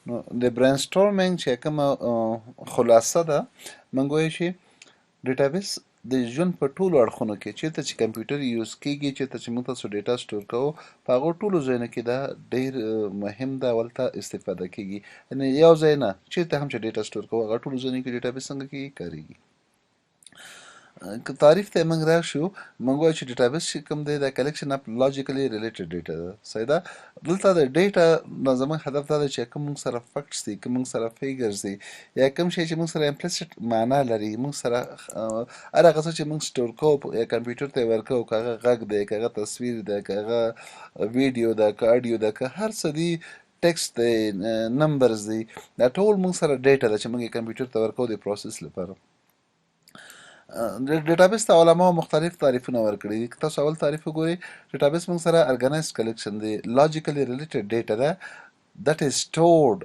نو د brainstorming چې کومه خلاصه ده، موږ وایو چې database د ژوند په ټولو اړخونو کې، چیرته چې کمپیوټر use کیږي، چیرته چې موږ تاسو data store کوو، په هغو ټولو ځایونو کې دا ډیر مهم ده، ولته استفاده کیږي. یعنی یو ځای نه، چیرته هم چې data store کوو، هغه ټولو ځایونو کې database څنګه کیږي، کاریږي. که تعریف ته موږ راشو، موږ وایو چې database چې کوم دی، دا collection of logically related data ده. صحیح ده. دلته د data نه زموږ هدف دا دی چې کوم موږ سره facts دي، کوم موږ سره figures دي، یا کوم شی چې موږ سره implicit معنا لري، موږ سره هر هغه څه چې موږ store کوو یا کمپیوټر ته یې ورکوو، که هغه غږ دی، که هغه تصویر دی، که هغه ویډیو ده، که audio ده، که هر څه دي، text دی، numbers دي، دا ټول موږ سره data ده چې موږ یې کمپیوټر ته ورکوو د process لپاره. database ته علماو مختلف تعریفونه ورکړي دي. که تاسو اول تعریف وګورئ، database موږ سره organized collection دی، logically related data ده that is stored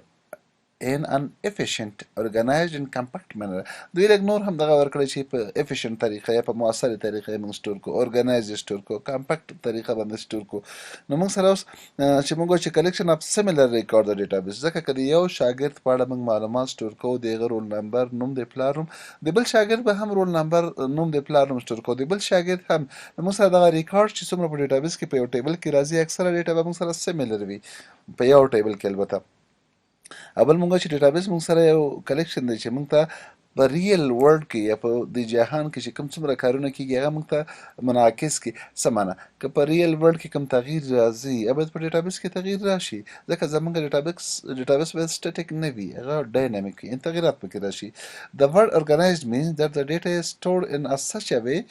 in an efficient, organized and compact manner. دوی لږ نور هم دغه ورکړی چې په efficient طریقه یا په موثره طریقه یې موږ store کو، organize store کو، compact طریقه باندې store کو. نو موږ سره اوس چې موږ وایو چې collection of similar record د database، ځکه که د یو شاګرد په اړه موږ معلومات store کوو، د هغه roll number، نوم، د پلار نوم، د بل شاګرد به هم roll number، نوم، د پلار نوم store کوو، د بل شاګرد هم. نو موږ سره دغه ریکارډ چې څومره په database کې په یو table کې راځي، اکثره data به موږ سره similar وي په یو table کې. البته اول موږ چې database موږ سره یو collection دی چې موږ ته په real world کې یا په د جهان کې چې کوم څومره کارونه کیږي، هغه موږ ته منعکس کړي. څه معنا؟ که په real world کې کوم تغییر راځي، یا باید په database کې تغییر راشي، ځکه زمونږ database باید static نه وي، هغه dynamic وي، تغییرات پکې راشي. The word organized means that the data is stored in a such a way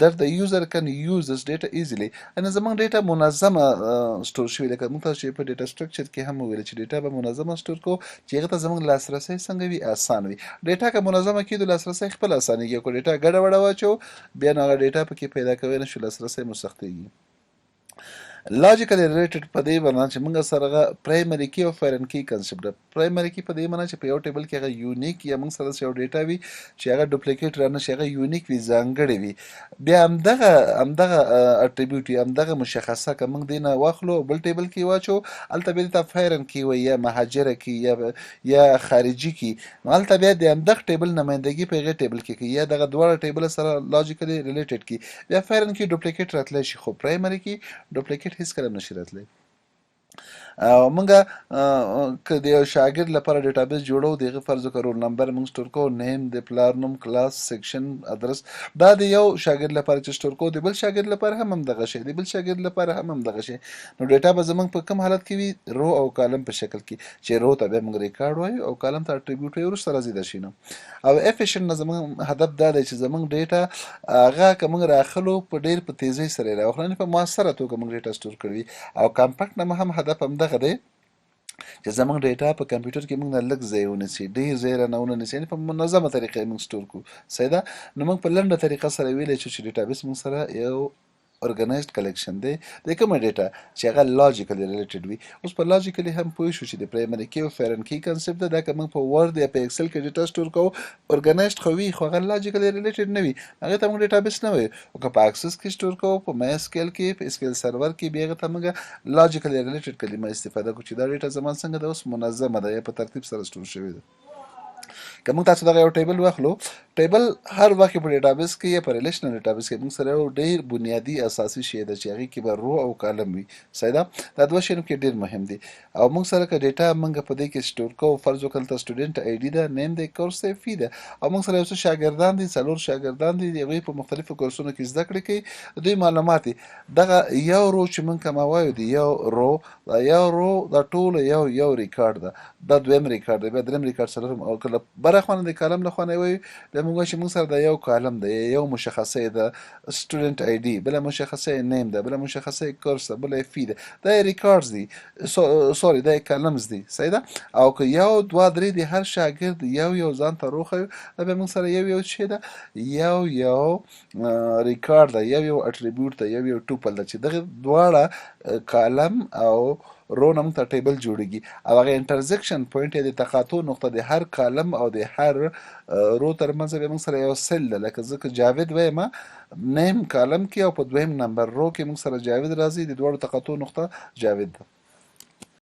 that the user can use this data easily. یعنی زمونږ data منظمه store شوې، لکه موږ تاسو چې په data structure کې هم وویل چې data به منظمه store کوو چې هغه ته زمونږ لاسرسی څنګه وي، اسان وي. data که منظمه کیدو، لاسرسی خپل اسانېږي. که data ګډه وډه واچو، بیا نو هغه data پکې پیدا کوی نه شو، لاسرسی مو سختېږي. Logically related په دې معنا چې موږ سره هغه primary key او foreign key concept ده. Primary key په دې معنا چې په یو table کې هغه unique یا موږ سره یو data وي چې هغه duplicate را نه شي، هغه unique وي، ځانګړې وي. بیا همدغه attribute، همدغه مشخصه که موږ دې نه واخلو، بل table کې واچو، هلته بیا ته foreign key وي یا مهاجره key یا خارجي key. نو هلته بیا د همدغه table نمایندګي په هغې table کې کوي یا دغه دواړه table سره logically related کړي. بیا foreign key duplicate راتلی شي، خو primary key duplicate هیڅکله نشي راتلی. او موږ که د یو شاګرد لپاره database جوړو، د هغه فرض وکړو roll number موږ store کوو، name، د پلار نوم، class، section، address، دا د یو شاګرد لپاره چې store کوو، د بل شاګرد لپاره هم همدغه شی، د بل شاګرد لپاره هم همدغه شی. نو data به زموږ په کوم حالت کې وي؟ Row او column په شکل کې، چې row ته بیا موږ ریکارډ وایو او column ته attribute وایو. وروسته راځي دا شی. نو او efficient نه زموږ هدف دا دی چې زموږ data هغه که موږ راخلو، په ډېر په تیزۍ سره یې راوخلو، یعنې په موثره توګه موږ data store کړي. او compact نه هم هدف همدغه دی چې زموږ data په کمپیوټر کې موږ نه لږ ځای ونیسي، ډېر ځای رانه ونه نیسي، یعنې په منظمه طریقه یې موږ store کړو. صحیح ده. نو موږ په لنډه طریقه سره ویلی شو چې database موږ سره یو organized collection دی د کومه data چې هغه logically related وي. اوس په logically هم پوه شو چې د primary key او foreign key concept ده. دا که موږ په Word یا په Excel کې data store کوو، organized خو وي، خو هغه logically related نه وي، هغې ته موږ database نه وایو. او که په Access کې store کوو، په MySQL کې، په SQL Server کې، بیا هغه ته موږ logically related کلمه استفاده کوو چې دا data زما څنګه ده، اوس منظمه ده یا په ترتیب سره store شوې ده. که موږ تاسو دغه یو table واخلو، table هر وخت په database کې یا په relational database کې موږ سره یو ډېر بنیادي اساسي شی ده چې هغې کې به row او column وي. صحیح ده. دا دوه شیانو کې ډېر مهم دي. او موږ سره که data موږ په دې کې store کوو، فرض وکړه دلته student ID ده، name دی، course دی، fee ده، او موږ سره یو څه شاګردان دي، څلور شاګردان دي، هغوی په مختلفو کورسونو کې زده کړې کوي، دوی معلومات دي. دغه یو row چې موږ کومه وایو، دی یو row، دا یو row دا ټول یو یو ریکارډ ده، دا دویم ریکارډ دی، بیا دریم ریکارډ، څلورم. او کله بره خوا نه د column له خوا نه وایو، بیا موږ وایو چې موږ سره دا یو column دی، یو مشخصه یې ده student ID، بله مشخصه یې name ده، بله مشخصه یې course ده، بله یې fee ده، دا یې records دي، sorry، دا یې columns دي. صحیح ده. او که یو دوه درې د هر شاګرد یو یو ځان ته row ښیو، دا بیا موږ سره یو یو شی ده، یو یو ریکارډ ده، یو یو attribute ده، یو یو tuple ده، چې دغه دواړه column او row نه موږ ته table جوړیږي. او هغه intersection point یا د تقاطع نقطه د هر column او د هر row ترمنځ بیا موږ سره یو cell ده. لکه زه که جاوید وایم، name column کې او په دویم نمبر row کې موږ سره جاوید راځي، د دواړو تقاطع نقطه جاوید ده.